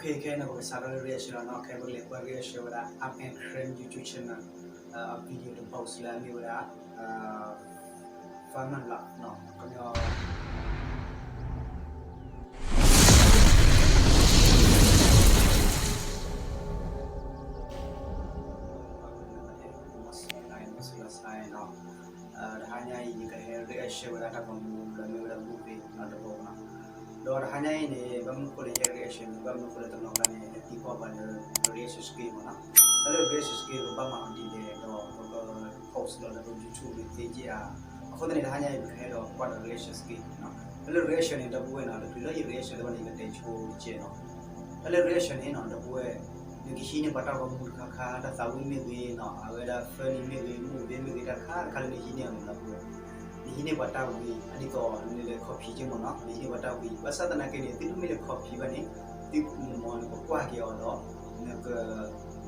ခဲခဲအံၤန့ၣ် ပကစးထီၣ်လၢ reaction လီၤနီၤ. ခဲအံၤပကလဲၤကွၢ် reaction ဝဲဒၣ် Arm and Cram YouTube channel အ video တ post လၢအမ့ၢ်ဝဲဒၣ် five month လီၤနီၤ. ခီပညီ တဟါညါအံၤ ယကဟဲ reaction ဝဲဒၣ်တၢ်ဂီၤမူလၢအမ့ၢ်ဝဲဒၣ် movie နီၤ တဘိနီၤ. ဒီးတဟါညါအံၤန့ၣ် ဘၣ်မနုၤဃိလၢယဟဲ reaction န့ၣ် ဘၣ်မနုၤဃိလၢတနီၤကျါန့ၣ် နသံကွၢ်ပှၤလၢ reaction စ့ၢ်ကီးမ့ၢ်နီၤ. တၢ်လၢ reaction စ့ၢ်ကီး ပဘၣ်မၤအီၤဒ်လဲၣ် ဒီးပက post လီၤလၢပ YouTube န့ၣ်သ့က့ၢ်ဧါ. အဃိသတးန့ၣ် တဟါညါအံၤ ပကဟဲဒီးကွၢ်ဒီး reaction စ့ၢ်ကီးနီၤ. တၢ်လၢ reaction န့ၣ် ဒီပုၢ်ဝဲၢ်နီၤ တချုးလၢယ reaction တဘၣ်န့ၣ် ယကတဲဆိကဲးနီၤ. တၢ်လၢ reaction န့ၣ်နီၤ ဒီပုၢ်ဝဲၢ် နကဟံးန့ၢ်ပှၤတၢ်ဂီၤမူတခါခါ တၢ်သးဝံၣ်မ့ၢ်ဂ့ၤနီၤ အဝဲဒၣ် funny မ့ၢ်ဂ့ၤ မူးဝ့မ့ၢ်ဂ့ၤ တၢ်တခါတခါလၢနဟံးန့ၢ်အီၤန့ၣ် ဒီပုၢ်ဝဲၢ် နဟံးန့ၢ်ပှၤတၢ်ဝံၤ အဒ်သိးနလဲၤ copy က့မ့ၢ်နီၤ နဟံးန့ၢ်ပှၤတၢ်ဝံၤ ဘၣ်ဆၣ်သနာ်က့န့ၣ် သုတမ့ၢ်လဲၤ copy ဘၣ်န့ၣ် သုမ့ၢ်နကကွၢ်က့ၤအီၤဒီး နက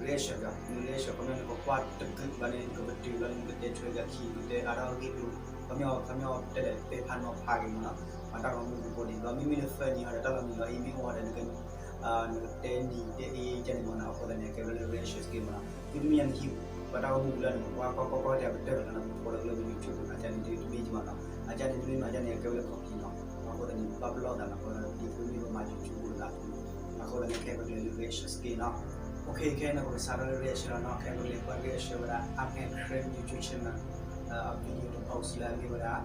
reaction ဒီး န reaction ခီပညီ နကကွၢ်တကုာ်ဘၣ်န့ၣ် နကပတုာ်လီၤ နကတဲထွဲက့ၤအခံ နကတဲအါထီၣ်အဂ့ၢ်ကျိၤ ခီပညီ ခီပညီတဲလဲၣ် တဲဖးနီၤဖးက့ၤမ့ၢ်နီၤ ပှၤတၢ်ဂီၤမူပူၤန့ၣ် ဒီးမ့မ့ၢ်လၢ funny အီၤဒီး တၢ်လီၤမံၤလီၤအ့မ့ၢ်အိၣ်ဒီး နက နကတဲနံၤတဲအ့ကန့ၣ်မ့ၢ်နီၤ အဃိသတးန့ၣ် ကဲဝဲလၢ reaction စ့ၢ်ကီးမ့ၢ်နီၤ သုတမ့ၢ်ညါနဟံး ပှၤတၢ်ဂီၤမူပူၤလၢနကကွၢ်ကွၢ်ကွၢ်ကွၢ်တဲ ပတဲလီၤလၢနဖိလၢလၢ YouTube အကန့ၣ် တမ့ၢ်ကမ့ၢ်နီၤ အကန့ၣ် တမ့ၢ်မ့ၢ်ကန့ၣ် ကဲဝဲလၢ copy နီၤ အဃိသတးန့ၣ် ဘၣ်ပလီၢ်သးနီၤ ပဒ်သိးမ့ၢ်ပမၤ YouTube ပူၤလၢ အဃိသတးန့ၣ် ခဲအံၤပကလဲၤလၢ reaction စ့ၢ်ကီးနီၤ OK ခဲအံၤန့ၣ် ပကစးထီၣ်လၢ reaction လီၤနီၤ ခဲအံၤပကလဲၤကွၢ် reaction ဝဲဒၣ် Arm and Cram YouTube channel အ video တ post လၢအမ့ၢ်ဝဲဒၣ်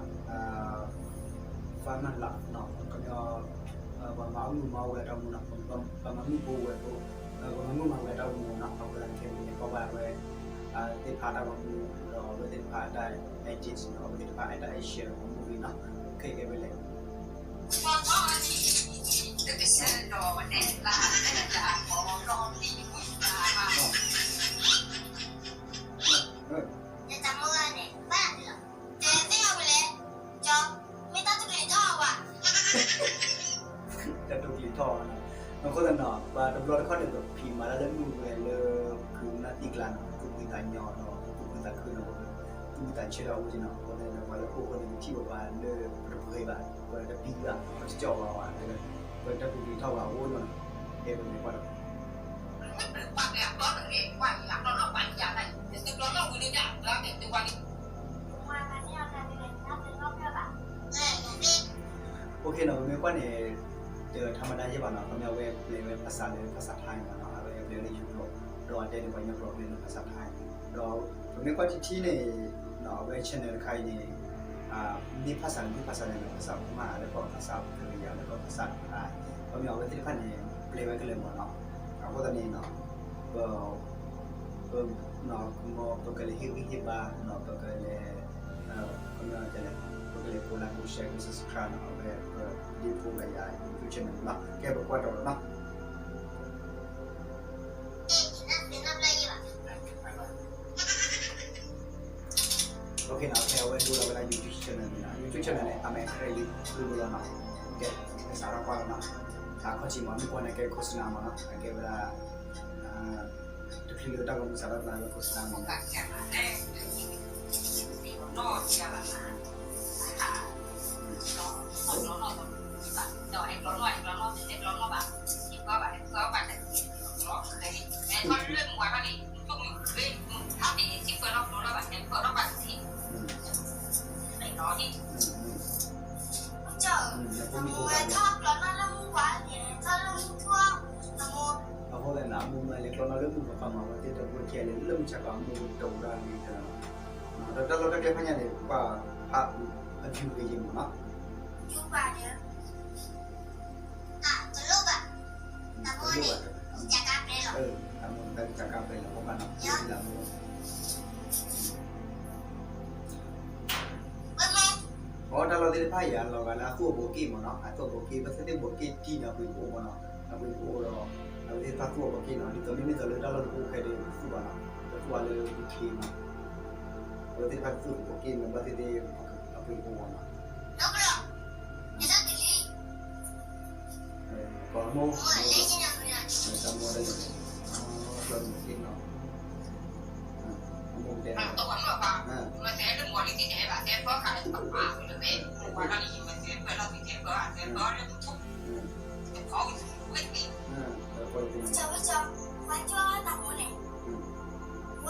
five month လီၤနီၤ ခီပညီ ပှၤမၤအီၣ်မုၢ်မၤဝဲအတၢ်မူနီၤ ပှၤမၤမုၢ်ဖိဝဲၢ်ဖိ ပှၤမၤမုၢ်မၤဝဲအတၢ်မူနီၤ အဃိသတးန့ၣ် ခဲအံၤပကလဲၤကွၢ်ဘၣ်ဝဲ သ့ၣ်တဖၣ်တၢ်ဂီၤမူ ဒီးအဝဲသ့ၣ်တဖၣ်အတၢ် edit နီၤ အဝဲသ့ၣ်တဖၣ်အတၢ် action အမူဂ့ၤနီၤ ခဲအံၤပကလဲၤ တၢ်တိာ်ကလံၤထီၣ်နီၤ အဃိသတးနီၤ ပှၤတဘျီတခီၣ်န့ၣ် ပဖံးမၤတၢ်လၢမုၢ်ဝဲၢ်လၢ ဖုနၢ်သံကျါနီၤ သူၣ်ဖှံသးညီနီၤ သူၣ်ဖှံသးခုနီၤ သူၣ်ဖှံသးဆၢထီၣ်အဃိနီၤ အဃိသတးန့ၣ် ပှၤလၢခိၣ်ဖိန့ၣ် ပထံၣ်ဘၣ်ပှၤလၢပတပှ့ၤဘၣ် ပတပံဘၣ် ပတကၠီၣ်ဘၣ်ဝဲ ပတၢ်တိာ်ကလံၤထီၣ်ဘၣ်အဃိနီၤ ကဲပလဲၤကွၢ်ဒီး OK နီၤ ပမ့ၢ်ကွၢ်န့ၣ် တထါမတၤယဲၢ်ဘၣ်နီၤ ခီပညီအဝဲပျဲဝဲဖၣ်ဆးလၢဖၣ်ဆးထါအံၤမ့ၢ်နီၤ အဝဲပျဲလၢ YouTube ဒီးအတဲန့ၣ် ပှၤကညီကျိာ်ပျဲလၢဖၣ်ဆးထါအံၤ ဒီးပမ့ၢ်ကွၢ်ထံထံန့ၣ် အဝဲ channel တခါအံၤန့ၣ် မ့ၢ်ဖၣ်ဆးန့ၣ် မ့ၢ်ဖၣ်ဆးန့ၣ် ဖၣ်ဆးမး လၢကီၢ်ဖၣ်ဆးကရံယါ လၢကီၢ်ဖၣ်ဆးတခါ ခီပညီအဝဲသ့ၣ်တဖၣ်န့ၣ် ပျဲဝဲကလၢာ်မ့ၢ်နီၤ အဃိသတးန့ၣ်နီၤ ပ ပ ပကလဲၤဟ့ၣ်ဂံၢ်ဟ့ၣ်ဘါနီၤ ပကလဲၤ ခီပညီတဲလဲၣ် ပကလဲၤ ကိး like ကိး share ကိး subscribe နီၤ အဝဲပဒ့ဖိလၢယၤ YouTube channel နီၤ ကဲပကွၢ်တီၤလီၤနီၤ OK နီၤ ခဲအဝဲဒိလီၤဝဲဒၣ် YouTube channel န့ၣ်နီၤ YouTube channel န့ၣ် အမ့ၢ် Cram လံ ဒိလီၤနီၤ ကဲ ပစးထီၣ်ကွၢ်လီၤနီၤ အခီၣ်ထံးမ့ၢ် မ့ၢ်ကွၢ်န့ၣ် ကဲ โฆษณา မ့ၢ်နီၤ အကဲဝဲဒၣ် တချုးလၢတၢ်ဂီၤမူစးထီၣ်သးလၢ โฆษณา မ့ၢ်နီၤ အဃိသတးန့ၣ် အမူမၤလဲၤကျီနီၣ်လၢမုၢ်ပှၤမၤဝဲသ့ၣ်တဘိခဲလၢာ် လၢမုၢ်ဆါခီအမူတအိၣ်ဒၣ်န့ၣ် ဒီးတၢ်လီၢ်တၢ်ကျဲဖးညါန့ၣ် ပကွၢ်ဖးအုးအဒုးဂ့ၤယဲၢ်မ့ၢ်နီၤ တလိၣ်ဘၣ် တလိၣ်ဘၣ် တၢ်မူတၢ်ကစၢ်ကါပဲလီၤ ပဘၣ်နီၤ လၢမူ အတၢ်လီၢ်သ့ၣ်တဖၣ်အံၤ အလီၤဂာ်လၢအသူၣ်အဘိးက့ၣ်မ့ၢ်နီၤ အသူၣ်အဘိးက့ၣ် ဘၣ်သ့ၣ်သ့ၣ်ဘိးက့ၣ်တံၢ်န့ၣ် အပှ့ၤကအိၣ်မ့ၢ်နီၤ အပှ့ၤကအိၣ်ဒီး အဝဲသ့ၣ်တဖၣ်သူၣ်အဘိးက့ၣ်နီၤ ဒ်သိးမ့မ့ၢ်သိးလၢတၢ်လီၢ်တအိၣ်ခဲဒီး သူၣ်ဘၣ်နီၤ တသူၣ်ဘၣ်လၢပူၤခ့နီၤ အဝဲသ့ၣ်တဖၣ်သူၣ်အဘိးက့ၣ်မ့ၢ် ဘၣ်သ့ၣ်သ့ၣ် အပှ့ၤကအိၣ်မ့ၢ်နီၤ ကီးမိၢ် တၢ်မိၢ်ဒၣ်လဲၣ် ကျီမုၢ်က့ၣ်နီၤ အမိၢ်ကတဲ မၤသးလၢမၤလံသ့ၣ်န့ၣ် ဘၣ်တဲဖီခါလၢပပာ်လၢဘဲ မၤလီၤန့ၣ် မၤသဲဖၢလီၤသ့ၣ်တဲဖၢအသဲဖၢလၢပထူ တခီဝံၤဝဲသ့ၣ်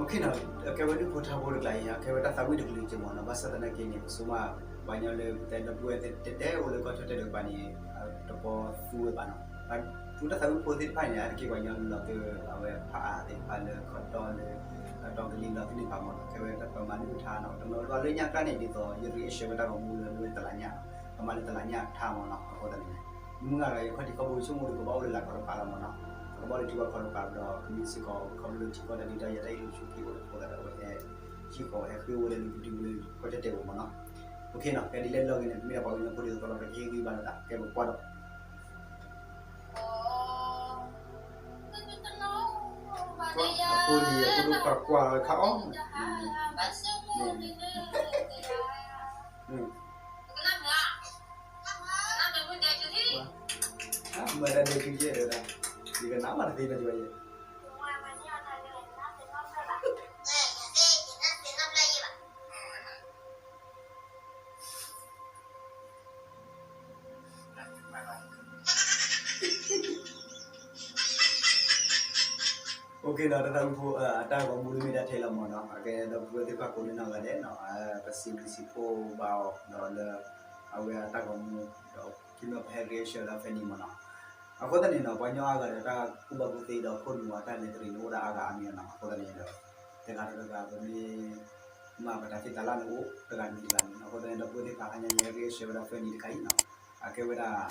OK နီၤ, ကဲဝဲဒုးဖိထါဖိတကျါအံၤ ကဲဝဲတၢ်သးဝံၣ်တကလုာ်က့မ့ၢ်နီၤ, ဘၣ်ဆၣ်သနာ်က့န့ၣ် ပဆိကမိၣ် ပှၤကညီလၢပတဲဒီပုၢ်ဝဲၢ်တဲတဲအိၣ်လၢကီၢ်ကၠီၣ်တဲၣ်တကပၤန့ၣ် တပီသူဝဲဘၣ်နီၤ, ပှၤသူတၢ်သးဝံၣ်ဖိသ့ၣ်တဖၣ်န့ၣ် အါတက့ၢ်ပှၤကညီလီၤက့ၤ အဝဲဖးအါသ့ၣ်တဖၣ်လၢခီတီလၢ တီကလံၤလီၤသ့ၣ်တဖၣ်မ့ၢ်နီၤ, ကဲဝဲတၢ်ပမၤန့ၢ်ပထါနီၤ, တနီၤလၢလၢညါကျါန့ၣ် ဒ်သိးယ reaction ဝဲတၢ်ဂီၤမူလၢ လၢတလးညါ, ပမၤလၢတလးညါထါမ့ၢ်နီၤ, အဃိသတးန့ၣ် မုၢ်ဂၤဂၤအံၤ ခီၣ်ထံးခီၣ်ဘိဆိကမိၣ်ဒီး ကဘၣ်အိၣ်လၢလၤကီၢ်တကပၤလီၤမ့ၢ်နီၤ, ကဘၣ်အိၣ်လၢထံကီၢ်တကပၤဒီး ကမ့ၢ်စ့ၢ်ကီး ခီဖျိလၢထံကီၢ်တၢ်ဒုးတၢ်ယၤတၢ်အ့ၣ်လိာ်ဆိးက့အိၣ်အဃိသတးဒီး အဝဲဟဲ ဟံၣ်ဃီ ဟဲဃ့ဝဲလၢပဒုးဝဲလၢကီၢ်ကၠီၣ်တဲၣ်ပူၤမ့ၢ်နီၤ, OK နီၤ, ကဲဒ်လဲၣ်လီၤဂ့ၤန့ၣ် ပမ့ၢ်ဒၣ်ပှၤကညီဖိဒ်သိးသိးလီၤ ပကဟ့ၣ်ဂံၢ်ဘါလိာ်သး ကဲပကွၢ်ဒီး အဖိလံၤ အဖိဒိၣ်ခွါကွၢ်ဝဲခါအီၣ်, မၤတၢ်ဒဲးထံယဲၢ်ဒီးဒၣ်, ယကနၣ်မးတသ့ဘၣ်ယဲၢ် OK နီၤ, တၢ်သးဝံၣ်ဖိအတၢ်ဂီၤမူလၢမ့ၢ်ဒၣ်ထဲလီၤမ့ၢ်နီၤ, အကဲဒီပုၢ်ဝဲၢ်သ့ၣ်တဖၣ်ကိးန့ၢ်နီၢ်ဂၤဒဲးနီၤ, ပစံးဘျုးစံးဖှိၣ်ဘၣ်အီၤဒီးလၢ အဝဲအတၢ်ဂီၤမူ ဒီးခံမ့ၢ်ပဟဲ reaction လၢ funny မ့ၢ်နီၤ, အဃိသတးန့ၣ်နီၤ ပှၤကညီအါဂၤဒီးတၢ်ကူၣ်ဘၣ်ကူၣ်သ့ဒီးခိၣ်နူာ်အတၢ်လဲၤတရံးန့ၣ်အိၣ်ဒၣ်အါဂၤအါမံၤလီၤနီၤ. အဃိသတးန့ၣ်ဒီး တဂၤဒီးတဂၤပမ့ၢ်မၤပတၢ်သ့တၢ်လၢ်န့ၣ်အိၣ်တဂၤတမံၤတဂၤန့ၣ်နီၤ. အဃိသတးန့ၣ် ဒီပုၢ်ဝဲၢ်သ့ၣ်တဖၣ် ဟါညါယဟဲရ့အၢၣ်ဆၢဝဲဒၣ် funny တခါအံၤနီၤ, အကဲဝဲဒၣ်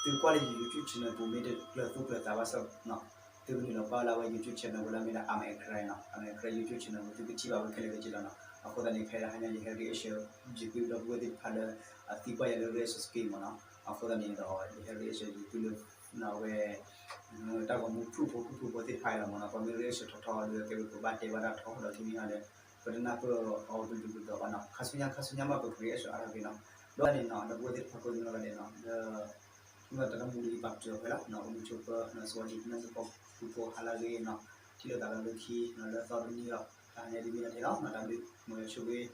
သုကွၢ်လၢယ YouTube channel ပူၤမ့ၢ်တကျၢၤသူကျၢၤသးဘၣ်ဆၣ် သုကနုာ်လီၤကွၢ်လၢအဝဲ YouTube channel ပူၤလၢအမ့ၢ်ဒၣ် I'm a Karen နီၤ, I'm a Karen YouTube channel ပူၤ သုကထံၣ်ဘၣ်ဝဲခဲလၢာ်ခဲဆ့လီၤနီၤ. အဃိသတးန့ၣ် ဖဲဟါညါယဟဲရ့အၢၣ်ဆၢ ယသုဒီပုၢ်ဝဲၢ်သ့ၣ်တဖၣ်လၢ အသံကွၢ်ယၤလၢ ရ့အၢၣ်ဆၢ စက့မ့ၢ်နီၤ. အဃိသတးန့ၣ်ဒီး ယဟဲရ့အၢၣ်ဆၢယသုလၢ အဝဲ တၢ်ဂီၤမူဖုၣ်ဖိဖုၣ်ဖိသ့ၣ်တဖၣ်အံၤလီၤမ့ၢ်နီၤ. ပှၤမ့ၢ်ရ့အၢၣ်ဆၢထီထီဒီး ကဲဝဲပဘၣ်တဲဘၣ်တၢ်ထီဒီး ခံမံၤဟါဒီး ပတနၢ်ပၢၢ်အီၤဒူဒူဒူဒီးဘၣ်နီၤ. ခါဆူညါခါဆူညါမး ပကရ့အၢၣ်ဆၢအါထီၣ်က့ၤနီၤ. ဒီးန့ၣ်နီၤ ဒီပုၢ်ဝဲၢ်သ့ၣ်တဖၣ်ကိးမံၤလီၤဂာ်ဒဲးနီၤ လၢ မ့ၢ်တၢ်တမူလၢယပာ်ပတုာ်အီၤဖဲလီၤနီၤ အိၣ်မူဆိးပၢၤနီၤ စဝၤဒံး ပနၢ်စ့ၢ်ကီး ပူဖိဟါလၢအဂ့ၤနီၤ ထံၣ်လိာ်သးဒီးလၢခံနီၤ လၢသီတနံၤလီၤ. တဟါညါဒ်မ့ၢ်ဒၣ်ထဲလီၤနီၤ တၢ်ဘျုး မ်ယွၤဆိၣ်ဂ့ၤ